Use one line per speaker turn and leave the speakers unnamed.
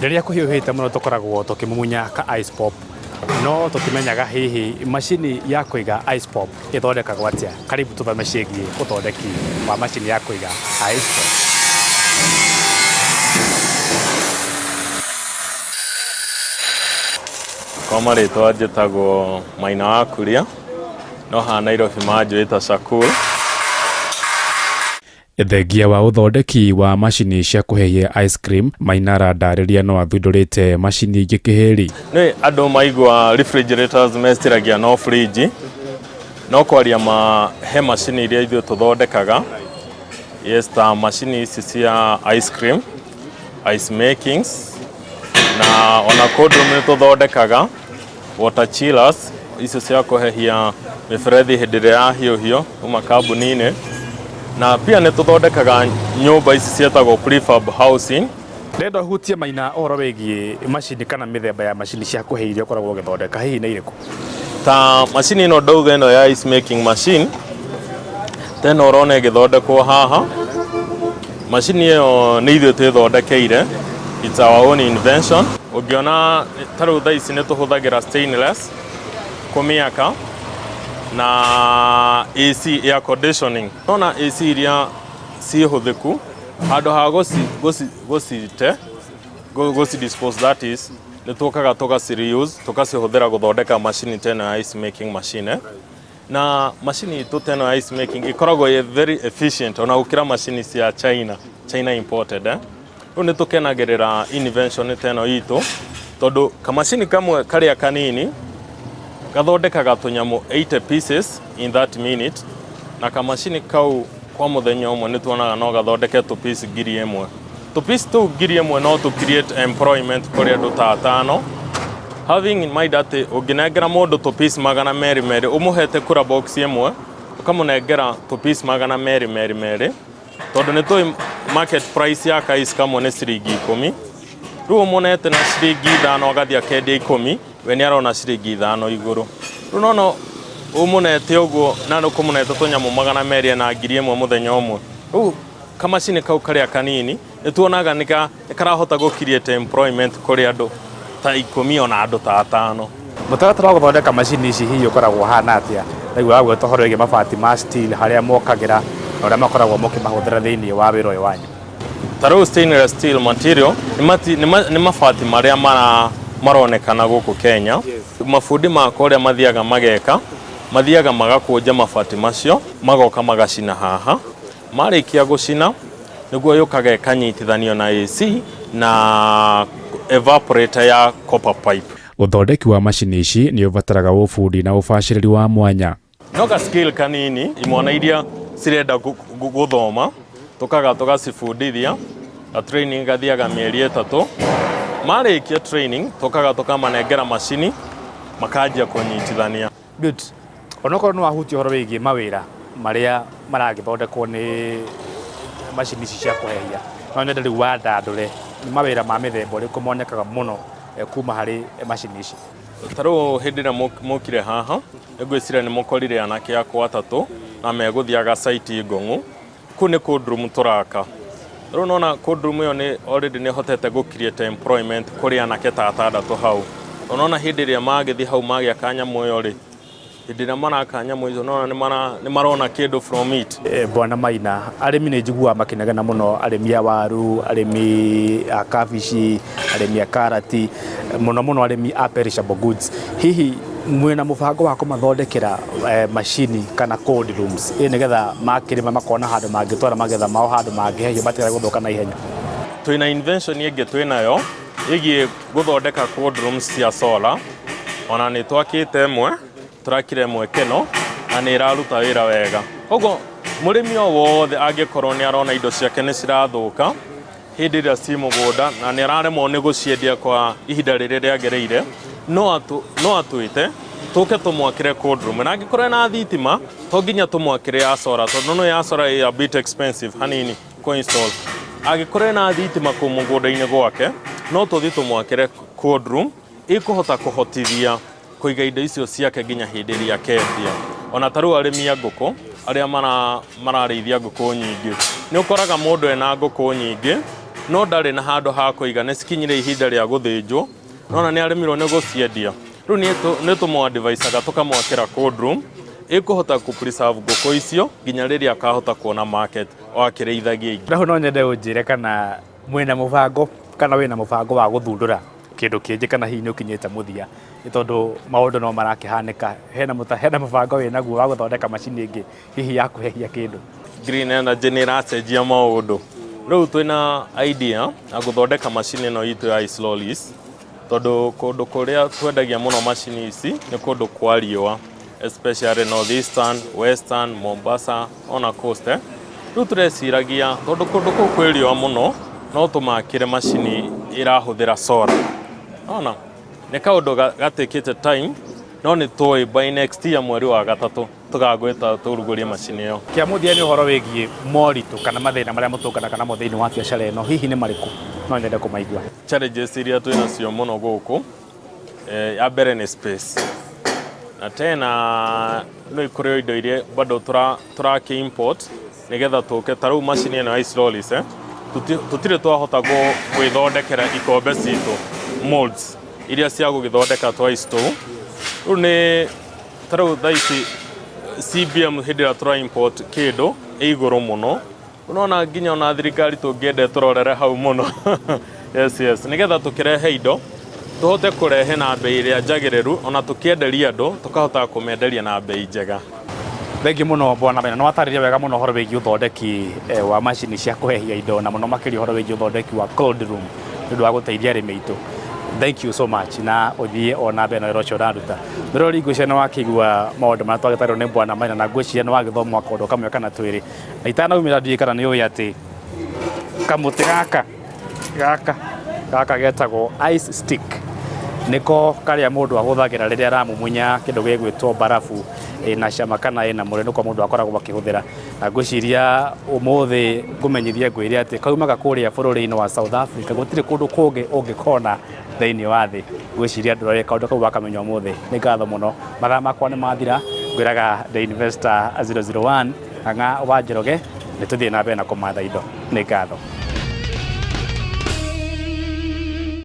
Rĩrĩa kũhiũhĩte mũno tũkoragwo tũkĩmumunya ka ice pop no tũtimenyaga hihi macini ya kũiga ice pop ĩthondekagwo atĩa. Karibu tũthome ciĩgiĩ ũthondeki wa macini ya kũiga ice pop.
Kwa marĩtwa njĩtagwo Maina wa Kuria, no haha Nairobi manjũĩ ta Shakur.
Thengia wa ũthondeki wa macini cia kũhehia ice cream, Maina arandarĩria no athundũrĩte macini ingĩ kĩhĩri.
Nĩ andũ maigua refrigerators meciragia no fridge, no kwaria ma he macini iria ithuĩ tũthondekaga, yes, ta macini ici cia ice cream, ice makings, na ona cold room nĩ tũthondekaga. Water chillers icio cia kũhehia mĩberethi hĩndĩ ĩrĩa yahiũhio kuma kambuni-inĩ, na pia nĩ tũthondekaga nyũmba ici ciĩtagwo prefab housing.
Ndĩrenda ũhutie Maina ũhoro wĩgiĩ macini kana mĩthemba ya macini cia kũhe irio ũkoragwo ũgĩthondeka, hihi nĩ irĩkũ?
Ta macini ĩno ndauga ĩno ya ice making machine, ta ĩno ũrona ĩgĩthondekwo haha, macini ĩyo nĩ ithuĩ twĩthondekeire, it's our own invention. Ũngĩona ta rĩu thaa ici nĩ tũhũthagĩra stainless kũmĩaka na AC air conditioning. Nona AC iria ciĩ hũthĩku handũ ha gũcite gũci dispose that is, nĩ tũkaga tũgaci reuse tũgacihũthĩra gũthondeka macini ta ĩno ya ice making machine. Na macini itũ ta ĩno ya ice making ĩkoragwo ĩ very efficient ona gũkĩra macini cia China, China imported eh. Rĩu nĩ tũkenagĩrĩra invention ta ĩno itũ tondũ kamacini kamwe karĩa kanini gathondekaga tũnyamũ 80 pieces in that minute, na kamacini kau kwa mũthenya ũmwe nĩ tuonaga no gathondeke tũ piece 1000. Tũ piece tũu 1000 no tũ create employment kũrĩ andũ ta atano, having in mind atĩ ũngĩnengera mũndũ tũ piece 200 merĩ, ũmũhete kura box ĩmwe, ũkamũnengera tũ piece 200 merĩ merĩ, tondũ nĩ tũĩ market price ya kaici kamwe nĩ ciringi 10. Rĩu ũmũnete na ciringi 5 agathiĩ akendia 10, we nĩ arona ciringi 5 igũrũ. Rĩu nona ũmũnete ũguo na nĩ ũkũmũnete tũnyamũ 200 na 1000 mũthenya ũmwe. Rĩu kamacini kau karĩa kanini nĩ tuonaga nĩ karahota gũ create employment kũrĩ andũ ta 10 ona andũ ta atano.
Mũtaratara wa gũthondeka macini ici hihi ũkoragwo ũhana atĩa? Ndaigua wagweta ũhoro wĩgiĩ mabati ma steel harĩa mokagĩra na ũrĩa makoragwo mũkĩmahũthĩra thĩinĩ wa wĩra ũyũ wanyu.
Ta rĩu stainless steel material nĩ mabati marĩa maronekana gũkũ Kenya. Mabundi makwa ũrĩa mathiaga mageka, mathiaga magakũnja mabati macio, magoka magacina haha. Marĩkia gũcina, nĩguo yũkaga ĩkanyitithanio na AC na evaporator ya copper pipe.
Ũthondeki wa macini ici nĩ ũbataraga ũbundi na ũbacĩrĩri wa mwanya.
No ga skill kanini, imwana iria cirenda gũthoma, tũkaga tũgacibundithia, ga training gathiaga mĩeri 3. Marĩkia training, tũkaga tũkamanengera macini, makanjia kũnyitithania.
Good. Onokorwo nĩ wahutia ũhoro wĩgiĩ mawĩra marĩa maragĩthondekwo nĩ macini ici cia kũhehia, no nyende rĩu wandandũre nĩ mawĩra ma mĩthemba ĩrĩkũ monekaga mũno kuma harĩ macini ici.
Ta rĩu hĩndĩ ĩrĩa mũkire haha, nĩ ngwĩciria nĩ mũkorire anake akwa atatũ na megũthiaga site Ngong'u. Kũu nĩ cold room tũraka. Rĩu nona cold room ĩyo nĩ already nĩ hotete gũ create employment kũrĩ anake ta atandatũ hau. Ũnona hĩndĩ ĩrĩa magĩthiĩ hau magĩaka nyamũ ĩyo rĩ, hĩndĩ ĩrĩa maraka nyamũ icio nona nĩ marona kĩndũ from it.
Bwana Maina, arĩmi nĩ njiguaga makĩnegena mũno, arĩmi a waru, arĩmi a kabici, arĩmi a karati, mũno mũno arĩmi a perishable goods. Hihi mwĩna mũbango wa kũmathondekera macini kana cold rooms ĩ nĩgetha makĩrĩma makona handũ mangĩtwara magetha mao, handũ mangĩhehio matigare gũthũka na ihenya?
Twĩna invention ĩngĩ twĩnayo ĩgiĩ gũthondeka cold rooms cia solar, ona nĩ twakĩte ĩmwe, tũrakire ĩmwe Keno na nĩ ĩraruta wĩra wega. Koguo mũrĩmi o wothe angĩkorwo nĩ arona indo ciake nĩ cirathũka hĩndĩ ĩrĩa ci mũgũnda na nĩ araremwo nĩ gũciendia kwa ihinda rĩrĩa rĩagĩrĩire, no atwĩte tũke tũmwakĩre cold room. Na angĩkorwo ena thitima, to nginya tũmwakĩre ya solar, tondũ no ya solar ĩ a bit expensive hanini kũ install. Angĩkorwo ena thitima kũu mũgũnda-inĩ gwake, no tũthiĩ tũmwakĩre cold room ĩkũhota kũhotithia kũiga indo icio ciake nginya hĩndĩ ĩrĩa akendia. Ona ta rĩu arĩmi a ngũkũ arĩa mararĩithia ngũkũ nyingĩ, nĩ ũkoraga mũndũ ena ngũkũ nyingĩ No ndarĩ na handũ ha kũiga, nĩ cikinyire ihinda rĩa gũthĩnjwo, nona nĩ aremirwo nĩ gũciendia. Rĩu nĩ tũmũ-advisaga tũkamwakĩra cold room ĩkũhota kũ preserve ngũkũ icio nginya rĩrĩa akahota kuona market o akĩrĩithagia ingĩ.
Naho no nyende ũnjĩre kana mwĩna mũbango kana wĩna mũbango wa gũthundũra kĩndũ kĩngĩ kana hihi nĩ ũkinyĩte mũthia, nĩ tondũ maũndũ no marakĩhanĩka. Hena mũbango wĩnaguo wa gũthondeka macini ĩngĩ hihi ya kũhehia kĩndũ?
Green energy nĩ ĩracenjia maũndũ. Rĩu twĩna idea ya gũthondeka macini ĩno itũ ya ice lollies, tondũ kũndũ kũrĩa twendagia mũno macini ici nĩ kũndũ kwa riũa, especially North Eastern, Western, Mombasa ona Coast. Rĩu tũreciragia tondũ kũndũ kũu kwĩ riũa mũno, no tũmakĩre macini ĩrahũthĩra solar. Ona nĩ kaũndũ gatikĩte time, no nĩ tũĩ by next year mweri wa gatatũ tũgagwĩta tũrugũrie macini ĩyo.
Kĩa mũthia nĩ ũhoro wĩgiĩ moritũ kana mathĩna marĩa mũtũnganaga namo thĩinĩ wa biacara ĩno, hihi nĩ marĩkũ? No nyende kũmaigua.
Challenges iria twĩ nacio mũno gũkũ, ya mbere nĩ space, na tena no ikũrĩ indo iria bado tũrakĩ import nĩgetha tũke. Ta rĩu macini ĩno ya ice lollies, tũtirĩ twahota gwĩthondekera ikombe citũ, molds iria cia gũgĩthondeka twa ice tũu. Rĩu nĩ ta rĩu thaa ici CBM, hĩndĩ ĩrĩa tũra import kĩndũ, ĩ igũrũ mũno. Unaona nginya ona thirikari tũngĩenda tũrorere hau mũno, yes, nĩgetha tũkĩrehe indo tũhote kũrehe na bei ĩrĩa njagĩrĩru, ona tũkĩenderia andũ tũkahota kũmenderia na bei njega.
Thengiũ mũno, bwana Maina, nĩ watarĩria wega mũno ũhoro wĩgiĩ ũthondeki wa macini cia kũhehia indo, na mũno makĩria ũhoro wĩgiĩ ũthondeki wa cold room nĩ ũndũ wa gũteithia arĩmi aitũ. Thank you so much, na ũthiĩ o na mbere na wĩra ũcio ũraruta. Mũrori, ngwĩciria nĩ wakĩigua maũndũ marĩa twagĩtarĩrio nĩ bwana Maina, na ngwĩciria nĩ wagĩthoma kaũndũ kamwe kana twĩrĩ. Na itanaumĩra, ndiũĩ kana nĩ ũĩ atĩ kamũtĩ gaka getagwo ice stick, nĩko karĩa mũndũ ahũthagĩra rĩrĩa aramumunya kĩndũ gĩgwĩtwo barabu ĩna cama kana ĩna mũrĩo, nĩko mũndũ akoragwo akĩhũthĩra. Na ngwĩciria ũmũthĩ ngũmenyithie, ngwĩre atĩ kaumaga kũrĩa bũrũri-inĩ wa South Africa, gũtirĩ kũndũ kũngĩ ũngĩkona thĩinĩ wa thĩ. Ngwĩciria ndũrore kaũndũ kau wakamenya ũmũthĩ. Nĩ ngatho mũno, mathaa makwa nĩ mathira. Ngwĩraga The Investor 001 Ng'ang'a wa Njoroge, nĩ tũthiĩ na mbere na kũmatha indo. Nĩ ngatho.